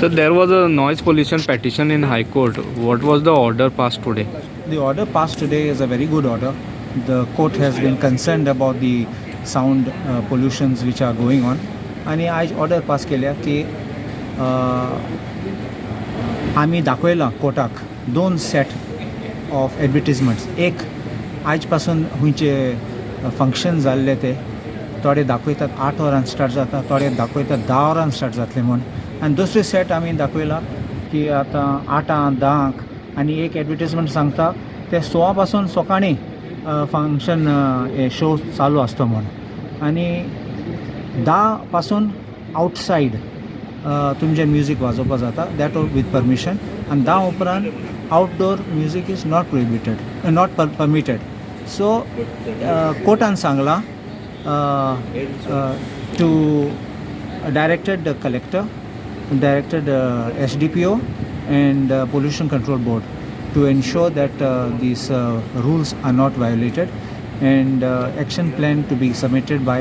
So there was a noise pollution petition in High Court. What was the order passed today? The order passed today is a very good order. The court has been concerned about the sound pollutions which are going on. आणि आयज order pass केल्या की आमी दाखयलां कोर्टाक दोन set of advertisements. एक आयज पासून खंयचे फंक्शन जाल्ले ते थोडे दाखयतात 8 वरां स्टार्ट जाता, थोडे दाखयतात 10 वरां स्टार्ट जातले म्हूण. आनी दुसरे सेट आमी दाखयला की आतां 8 धांक आनी एक एडवर्टिजमेंट सांगता ते 6 पासून सकाळीं फंक्शन हे शो चालू आसता म्हूण आनी 10 पासून आउटसायड तुमचें म्युजीक वाजोवपा जाता, that with permission. आनी 10 उपरांत outdoor music is not prohibited, not permitted. So कोर्टान सांगलां to directed the collector, directed SDPO and Pollution Control Board to ensure that these rules are not violated and action plan to be submitted by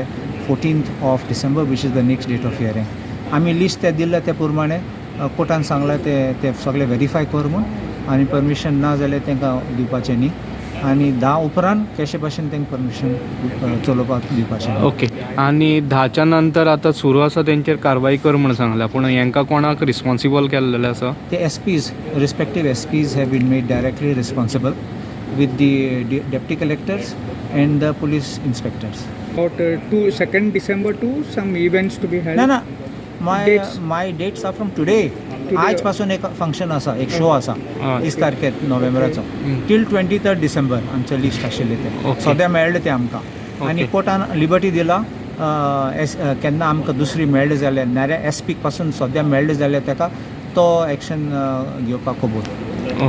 14th of December, which is the next date of hearing. आमी list ते दिल्ले ते प्रमाणे कोर्टान सांगलां ते ते सगळे verify कर म्हूण आनी परमिशन ना जाल्यार तांकां दिवपाचें न्ही आनी 10 उपरांत कशे भाशेन तांकां परमिशन चलोवपाक दिवपाचें न्ही. ओके, आनी 10च्या नंतर आतां सुरू आसा तेंचेर कारवाई कर म्हूण सांगला, पूण हेंकां कोणाक रिस्पॉन्सिबल केल्लेलें आसा? The SPs, respective SPs have been made directly responsible with the deputy collectors and the police inspectors. About 2nd December to some events to be held. ना ना, my Dates? My dates are from today. Today. आयज पासून एक function आसा, एक show आसा 30 तारखेर नोव्हेंबराचो till 23 डिसेंबर आमचें लिस्ट आशिल्लें तें. सद्या मेळ्ळें तें आमकां आनी कोर्टान लिबर्टी दिला एस केन्ना आमकां दुसरी मेळ्ळी जाल्यार नाल्यार एस पीक पासून सद्या मेळ्ळी जाल्यार ताका तो एक्शन घेवपाक कबूल.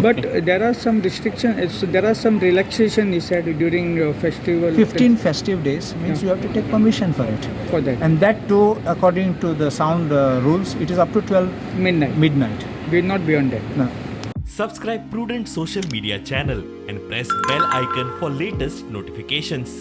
But there are some restriction. There are some relaxation, he said, during festival. 15 festive days means you have to take permission for it. For that. And that too, according to the sound rules, it is up to 12 midnight. Midnight. We not beyond that. No. Subscribe Prudent Social Media channel and press bell icon for latest notifications.